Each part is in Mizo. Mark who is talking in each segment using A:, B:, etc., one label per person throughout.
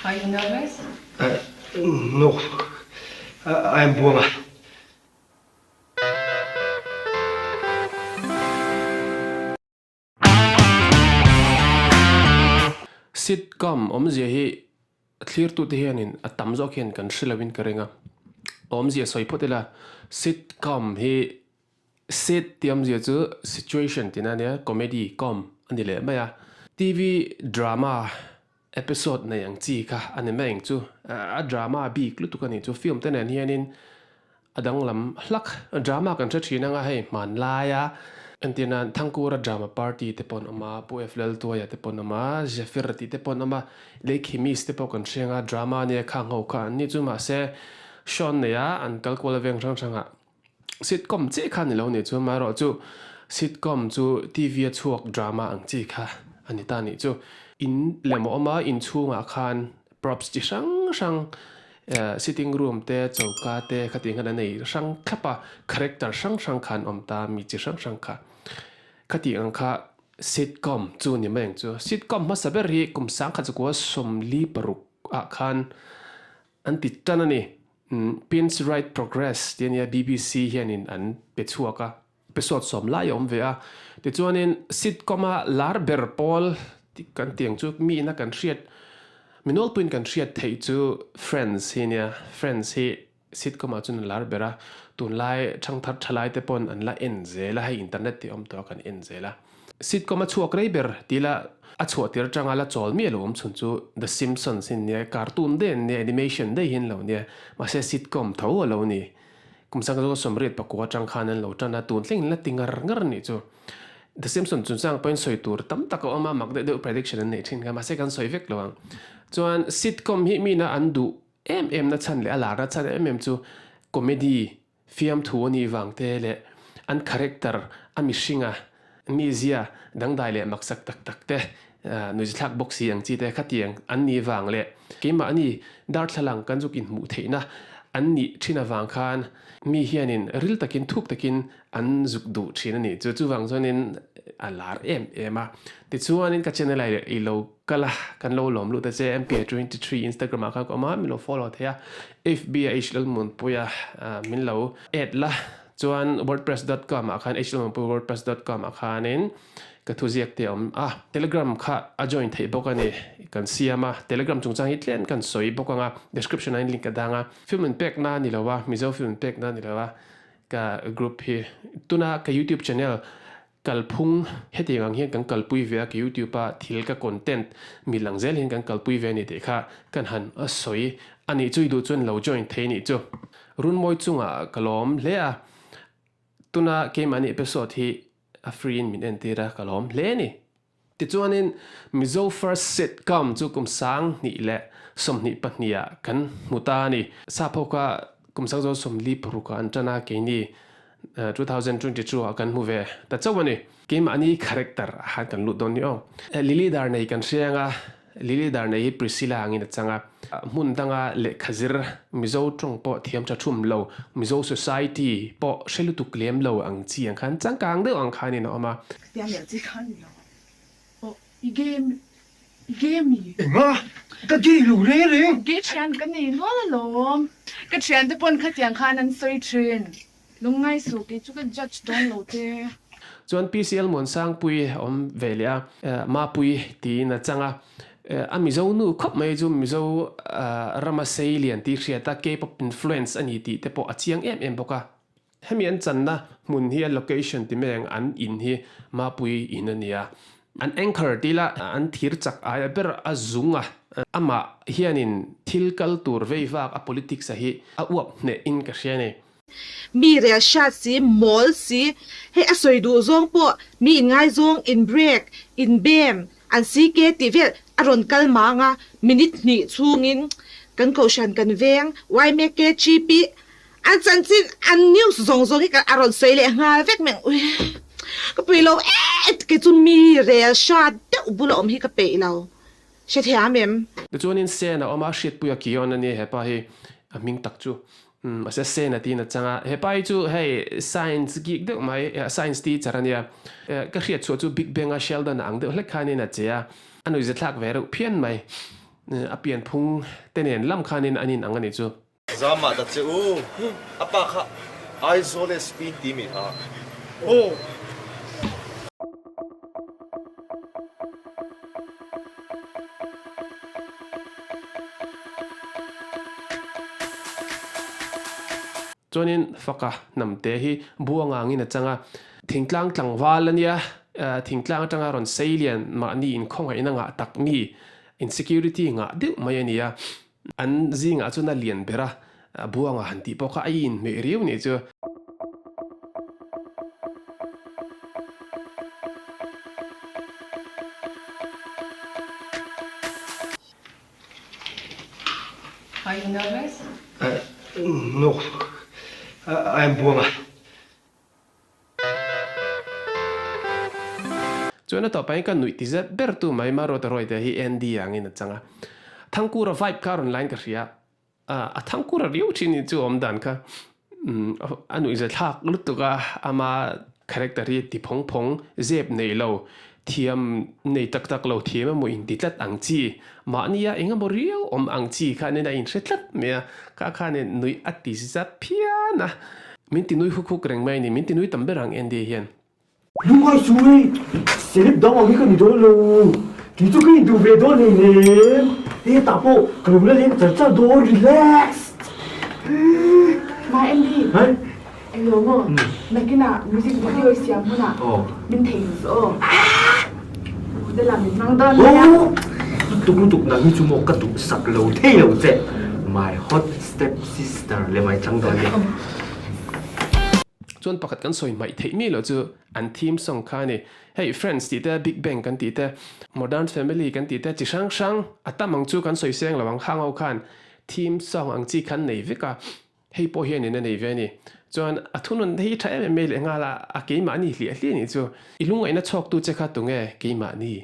A: Are you nervous?
B: No, I am Buanga.
C: Sitcom awmzia hi thlirtute hianin a tam zawk hian kan hre loin ka ring a. Awmzia sawi phawt ila, sitcom hi sit tih awmzia chu situation tihna a nia, comedy, com a ni leh mai a. TV drama episode nei ang chi kha a ni mai ang chu. A drama bik lutuk a nih chu. Film te nen hianin A danglam hlak drama kan hre thin anga hei hmanlaia entir nan Thangkura drama party te pawh an awm a, Pu F Laltuaia te pawh an awm a, Zephyr tih te pawh an awm a, Lei Khimis te pawh kan hre anga drama ania khang ho kha an ni chu mahse Sean neia an kal kual veng hrang hrangah sitcom chiah kha ni lo ni chu amaherawh chu sitcom chu TV a chhuak drama ang chi kha a ni ta nih chu. In lem a awm a, inchhungah khan props chi hrang hrang Sitting room te, choka te khatiang khan an nei hrang thlap a, character hrang hrang kha an awm ta, mi chi hrang hrang kha. Khatiang ang kha sitcom chu ni mai ang chu. Sitcom hmasa ber hi kum sangkhat zakua 46 ah khan an ti tan a ni. Pins Right Progress tih a nia, BBC hianin an pe chhuak a, episode sawm lai a awm ve a. Tichuanin sitcom-a lar ber pawl kan tih ang chu mi ina kan hriat, mi nawlpuiin kan hriat theih chu Friends hi a nia. Friends hi sitcom-ah chuan a lar ber a, tunlai thangthar thalai te pawn an la en zel a, hei internet tih a awm tawh a kan en zel a. Sitcom a chhuak rei ber tih la a chhuah tir atanga la chawl miah lo awm chhun chu The Simpsons hi an nia, cartoon daih an nia, animation daih hi an lo nia, mahse sitcom tho a lo ni. Kum sangha zawng 89 atang khan an lo tan a, tun thleng in la ti ngar ngar a nih chu. The Simpsons chungchang pawhin sawi tur tam tak a awm a, mak deuh deuh prediction an neih thin kha, mahse kan sawi vek lo ang. Chuan sitcom hi mina an duh em em na chhan leh a lar na chhan em em chu comedy fiamthu a nih vang te leh an character a mihringa mizia dangdai leh maksak tak tak te nuizathlak bawk si ang chi te khatiang an nih vang leh keimahni darthlalang kan zuk inhmuh theihna an nih thin avang khan mi hianin ril takin thuk takin an zuk duh thin a nih chu. Chuvang chuanin a lar em em a. Tichuanin ka channel ah i lo kal a, kan lo lawm lut a che MPA23 Instagram ah khan ka awm a, min lo follow thei a, FB ah Hlalmuanpuia min lo add la. Chuan wordpress dot com ah khan hlmuanpui wordpress dot com ah khanin ka thuziak te a awm a, Telegram kha a join theih bawk a ni, kan siam a, Telegram chungchang hi tlem kan sawi bawk ang a, description ah hian link ka dang a, film in pek na ni lo a, Mizo film in pek na ni lo a, ka group hi tuna ka YouTube channel kalphung hetiang ang hian kan kalpui ve a, ka YouTube a thil ka content mil ang zel hian kan kalpui ve a ni tih kha kan han sawi a nih chu i duh chuan lo join thei a nih chu. Runmawi chungah ka lawm hle a, tuna keimahni episode hi a free in min entir a, ka lawm hle a ni. Tichuanin Mizo First Sitcom chu kum 2022 ah kan hmu ta a ni. Sapho kha kum 1946 ah an tan a, keini 2022 ah kan hmu ve ta chauh a ni. Keimahni character ah khan kan lut dawn ni aw. Lily Darnei kan hria ang a, Lily Darnei hi Priscilla angin a chang a. Hmun danga lehkha zir, Mizo tawng pawh thiam tha thum lo, Mizo society pawh hre lutuk lem lo ang chi ang khan changkang deuh ang khanin a awm a.
D: Khatiang leh chi kha ni lo. Aw, i game, i game i.
B: Enga? Ka gay lo reng reng.
D: Gay thian ka nei nual alawm. Ka thiante pawn khatiang khan an sawi thin. Lungngai suh kei chu ka judge dawn lo che.
C: Chuan PCL Muansangpui a awm ve leh a, Mapui tiin a chang a. A Mizo nu khawp mai chu Mizo rama sei lian tih hriat a, K-pop influence a ni tih te pawh a chiang em em bawk a. Hemi an channa hmun hi a location ti mai ang an in hi Mapui in a ni a. An anchor tih lah an thir chak aia ber a zung a. Amah hianin thil kal tur vei vak a politics a hi a uap hneh in ka hria a ni.
E: Mi rel hriat si, mawl si, hei a sawi duh zawng pawh mi inngaizawng, inbreak, inbem, an CK tih vel a rawn kal mang a, minute hnih chhungin kan kohhran kan veng, yma KGP, an chanchin, an news zawng zawng hi a rawn sawi leh nghal vek mai ang, ui ka pui lo e, kei chu mi rel hriat deuh bula awm hi ka peih lo, hrethiam em?
C: Tichuanin Sen a awm a, Hriatpuia Kion a ni hepa hi a hming tak chu. Mahse Sena tiin a chang a, hepa hi chu hei science geek deuh mai, science teacher a nia. Ka hriat chhuah chu Big Bang a Sheldon a ang deuh hlek khanin a che a, a nuihzathlak ve reuh phian mai. A pianphung te nen lam khanin an inang a nih chu.
A: Zama ta che u, a pa kha Aizawl SP in ti mi kha. Aw.
C: Chuanin Faka hnamte hi buang angin a chang a, thingtlang tlangval a nia, thingtlang atanga rawn sei lian mahni inkhawngaihna ngah tak mi, insecurity ngah deuh mai a ni a. An zingah chuan a lian ber a, buanga han tih pawh kha a inhmeh riau nih chu.
D: Are you nervous?
B: No, I am buanga.
C: Chuan a tawpah hian ka nuih ti zet ber tu mai Maruata Rawite hi Andy angin a chang a. Thangkura vibe kha a rawn lain ka hria. A thangkura riau thin hi chu awm dan kha a nuih za thlak lutuk a, ama character hi ti phawng phawng zep nei lo, thiam nei tak tak lo thiam emaw inti tlat ang chi, mahnia eng emaw riau awm ang chi khanin a inhre tlat mai a, kha khanin nuih a ti zat phian a. Min ti nui huk huk reng mai a ni, min ti nui tam ber ang Andy hian.
B: Lungai sui, celeb dang ang hi ka ni dawn lo, kei chu ka induh ve dawn hleinem, hetah pawh ka lo la leng char char dawn, relax.
D: Ma Andy, englo maw, nakinah music video i siam hunah min theihnghilh suh aw, model ah min hmang dawn nia.
B: Lutuk lutuk nang hi chu maw ka duhsak lo thei lo che, my hot step sister leh mai chang dawn nia.
C: Chuan pakhat kan sawi hmaih theih mi loh chu an theme song kha a ni. Hei Friends tih te, Big Bang kan tih te, Modern Family kan tih te chi hrang hrang a tam ang chu kan sawi seng lo ang khang ho khan theme song ang chi khan nei vek a, hei pawh hianin a nei ve a ni. Chuan a thunun hi tha em em mai leh nghal a, a keimahni hliah hliah nih chu. I lungngaihna chhawktu che kha tunge keimahni?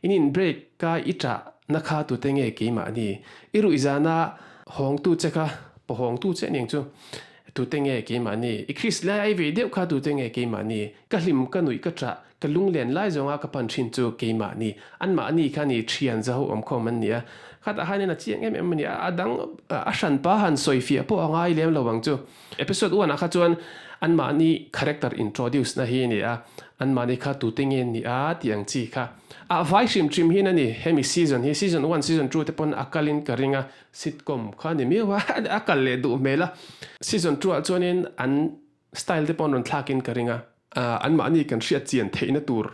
C: In in break ka i ṭah na kha tute nge keimahni? I ruih zana hawngtu che kha pawhawngtu che aniang chu tute nge keimahni? I Chris lai ai vei deuh kha tute nge keimahni? Ka hlim ka nuih ka ṭah ka lunglen lai zawnga ka pan ṭhin chu keimahni. Anmahni kha ni ṭhian zaho awmkhawm an ni a, khatah hianin a chiang em em a ni a, a dang a hranpa han sawifiah pawh a ngai lem lo ang chu. Episode one ah kha chuan anmahni character introduce na hi a ni a, anmahni kha tute nge an nih a tih ang chi kha. A vai hrim hrim hin a ni, hemi season hi season one, season two te pawn a kalin ka ring a, sitcom kha a ni miau a, a kal leh duh hmel a. Season two ah chuanin an style te pawn rawn thlakin ka ring a, anmahni kan hriat chian theihna tur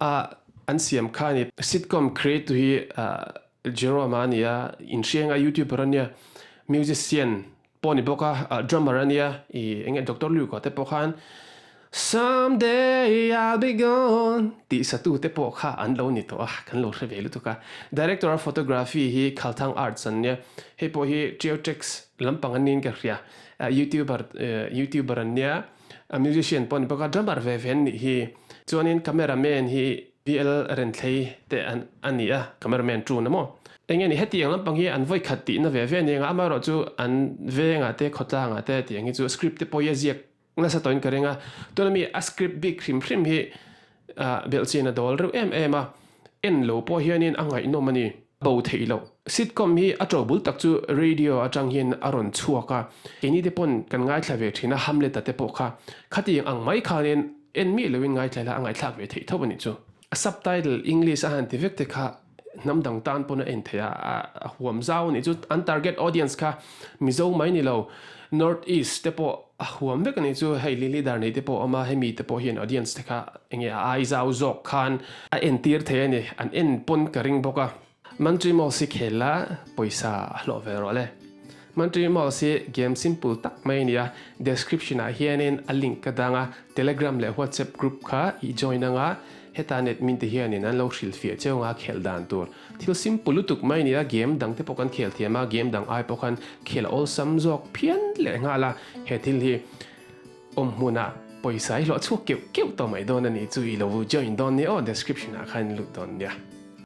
C: a an siam kha a ni. Sitcom create tu hi Jerome a ni a, inhrienga youtuber a nia, musician pawh a ni bawk a, drummer a nia, ih eng nge Doctor Luke ah te pawh khan Someday I'll be gone tih satu te pawh kha an lo ni tawh a, kan lo hre ve lutuk a. Director of Photography hi Khalthang Arts an nia, hei pawh hi Triotrix lampang an niin ka hria, YouTuber YouTuber an nia, musician pawh a ni bawk a, drummer ve ve an nih hi. Chuanin cameraman hi VL Renthlei te an a ni a, cameraman tun a maw? Eng nge ni, hetiang lampang hi an vawi khat tihna ve ve a ni ang a, amaherawhchu an vengah te, khawtlangah te tiang hi chu script te pawh hi a ziak nasa tawhin ka ring a, tuna mi a script bik hrim hrim hi belhchian a dawl reuh em em a, en lo pawh hianin a ngaihnawm a ni. Bo theih loh. Sitcom hi a ṭo bul tak chu radio aṭang hian a rawn chhuak a, keini te pawn kan ngaithla ve ṭhin a, Hamlet-a te pawh kha khatiang ang mai khanin en miah loin ngaithla ila a ngaihthlak ve theih tho a nih chu. A subtitle English a han ti vek te kha hnam dang tan pawn a en theih a, a huam zau a nih chu. An target audience kha Mizo mai ni lo, North East te pawh a huam vek a nih chu. Hei Lily Darnei te pawh a awm a, hemi te pawh hian audience te kha enge a ai zau zawk khan a entir thei a ni. An en pawn ka ring bawk a. Mantri Malls hi khel la, pawisa a hlawh ve rawh le. Mantri Malls hi game simple tak mai a ni a, description ah hianin a link ka dang a, Telegram leh WhatsApp group kha i join anga, heta net min ti hianin an lo hrilhfiah cheu anga khelh dan tur. Thil simple lutuk mai a ni a, game dang te pawh kan khel thiam a, game dang ai pawh khan khel a awlsam zawk phian leh nghal a, he thil hi awm hmunah pawisa i hlawh chhuak keuh keuh tawh mai dawn a ni chu i lo join dawn nia aw, description ah khan lut dawn nia.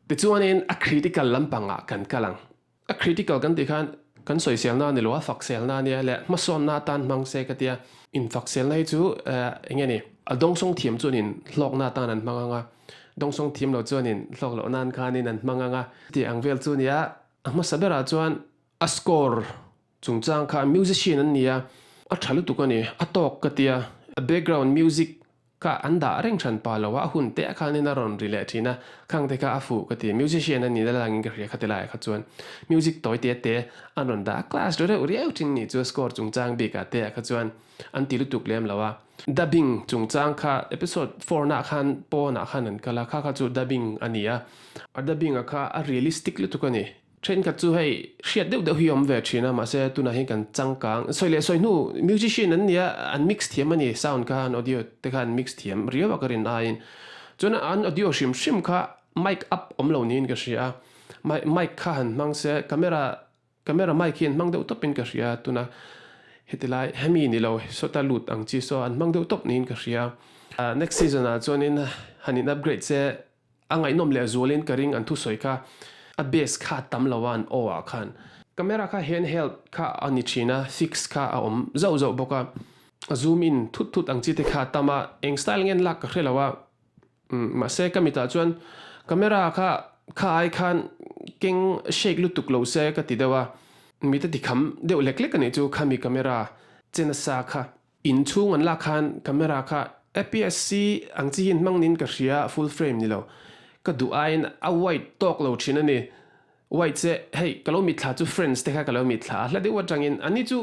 C: Tichuanin a critical lampangah kan kal ang. A critical kan tih khan kan sawiselna a ni lo a, fakselna a nia leh hmasawnna atan hmang se ka tia. Infakselna hi chu eng nge ni, a dawngsawng thiam chuanin hlawkna atan an hmang ang a, dawngsawng thiam lo chuanin hlawk loh nan khanin an hmang ang a tih ang vel chu nia. A hmasa berah chuan a score chungchang kha musician an ni a, a tha lutuk a ni, a tawk ka tia, a background music kha an dah reng hran pa lo a, a hun teh khanin a rawn ri leh thin a, khang te kha a fuh ka ti, musician a nihna langin ka hria kha ti laiah kha chuan music tawi te te an rawn dah a, class ru reuh riau thin ni chu a score chungchang bikah te ah kha chuan an ti lutuk lem lo a. Dubbing chungchang kha episode four-na khan pawnah khan an kal a, kha kha chu dubbing a ni a, a dubbing-a kha a realistic lutuk a ni. Thenkhat chu hei hriat deuh deuh hi awm ve thin a, mahse tunah hian kan changkang sawi leh sawi hnu musician an nia an mix thiam a ni sound kha an audio te kha an mix thiam riau a ka rin aiin chuan an audio hrim hrim kha mic up awm lo niin ka hria a mic kha han hmang se camera camera mic hi an hmang deuh tawp in ka hria tuna heti lai hemi ni lo sawta lut ang chi saw an hmang deuh tawp niin ka hria next season ah chuanin han in upgrade se A ngaihnawm leh zualin ka ring an thusawi kha a bass kha a tam lo a an aw ah khan. Camera kha handheld kha a ni thin a, fix kha a awm zauh zauh bawk a, a zoom in thut thut ang chi te kha a tam a, eng style nge an lak ka hre lo a, umm mahse ka mitah chuan camera kha kha ai khan keng shake lutuk lo se ka ti deuh a, mit a ti kham deuh lek lek a nih chu khami camera che nasa kha. In chhung an lak khan camera kha APS-C ang chi hian hmang niin ka hria, full frame ni lo. Ka duh aiin a wide tawk lo thin a ni. Wide che hei ka lo mitthla chu friends te kha ka lo mitthla a, hla deuh atangin ani chu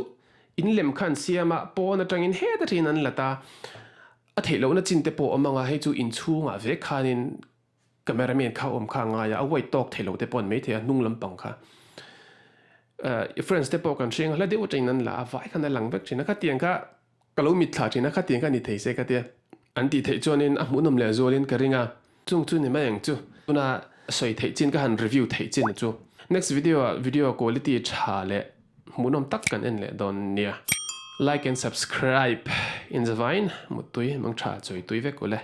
C: in lem kha an siam a, pawn atangin heta thin an la ta. A theih lohna chin te pawh a awm ang a, hei chu in chhungah vek khanin Cameraman kha awm kha a ngai a, a wide tawk thei lo te pawh an maithei a, hnung lampang kha. I friends te pawh kan hriang a, hla deuh atangin an la a, vai khan a lang vek thin a, khatiang kha ka lo mitthla thin a, khatiang kha ni thei se ka tia. An tih theih chuanin a hmuhnawm leh zualin ka ring a, chung chu ni mai ang chu. Tuna sawi theih chin ka han review theih chin chu. Next video ah video quality tha leh hmuhnawm tak kan en leh dawn nia. Like and subscribe in zavain muttui mangtha chawi tui vek ule.